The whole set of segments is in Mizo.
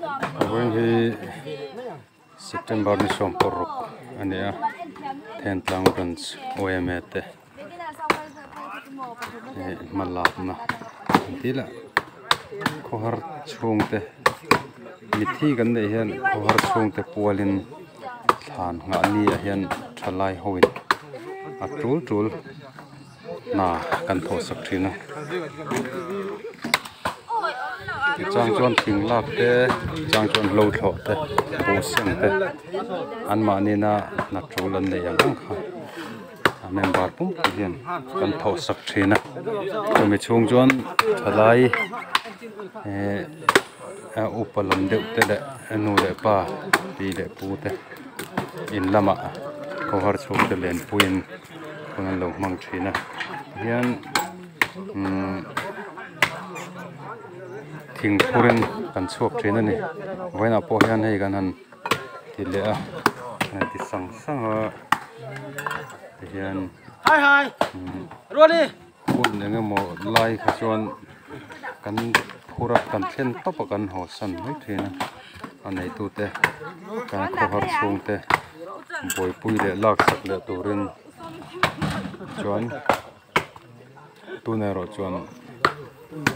Vawiin hi September ni 16 a ni a Thentlang branch OMA te hma lakna an tih lah khawhar chhungte mitthi kan neih hian khawhar chhungte pualin thlan nghah ni ah hian thalai ho in a tul tul hna kan thawh sak thin a tichang chuan thing lak te chang chuan hlo thlawh te buh seng te an mahni na hna tul an neih ang ang kha a member pumpui hian kan thawh sak thin a chumi chhung chuan thalai ehh upa lam deuh te leh nu leh pa pi leh pu te in lamah khawhar chhung te lenpuiin. hun an lo hmang thin a tihian umm thing phurin kan chhuak thin a ni vawiinah pawh hian hei kan han ti leh a kan ti sang sang a tihian umm hun eng emaw lai kha chuan kan phur a kan thlen tawp a kan haw san mai thin a a neitute kan khawhar chhungte buaipui leh lak sak leh turin chuan tunah erawh chuan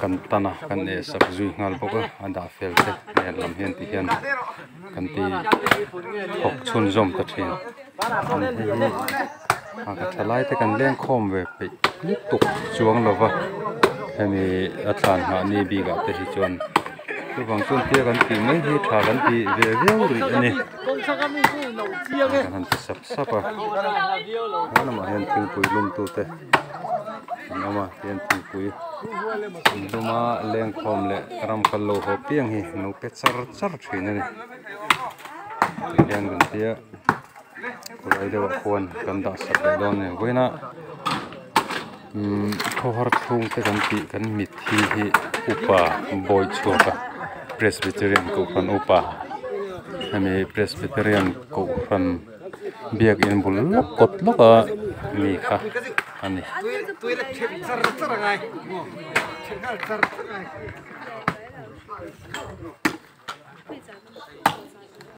kan tan a kan eh sak zui nghal bawk a a dah fel te nen lam hian ti hian kan ti thawk chhunzawm ta thin a ni hei hi a ka thalai te kan leng khawm ve peih lutuk chuang lova hemi a thlan nghah ni bik ah te hi chuan chuvang chuan tia kan tih mai hi tha kan tih ve viau rih a ni kan han ti sap sap a he lamah hian thingpui lum tu te an awm a tihian thingpui an lum a lengkhawm leh ram kal lo haw piang hi an lo pe char char thin a ni tihian kan tia khawlai deuh ah khuan kan dah sak leh dawn a ni vawiin ah umm khawhar chhung te kan tih kan mitthi hi upa bawi chhuak a presbyterian kohhran upa hemi presbyterian kohhran biakin bul lawk kawt lawk a mi kha a ni.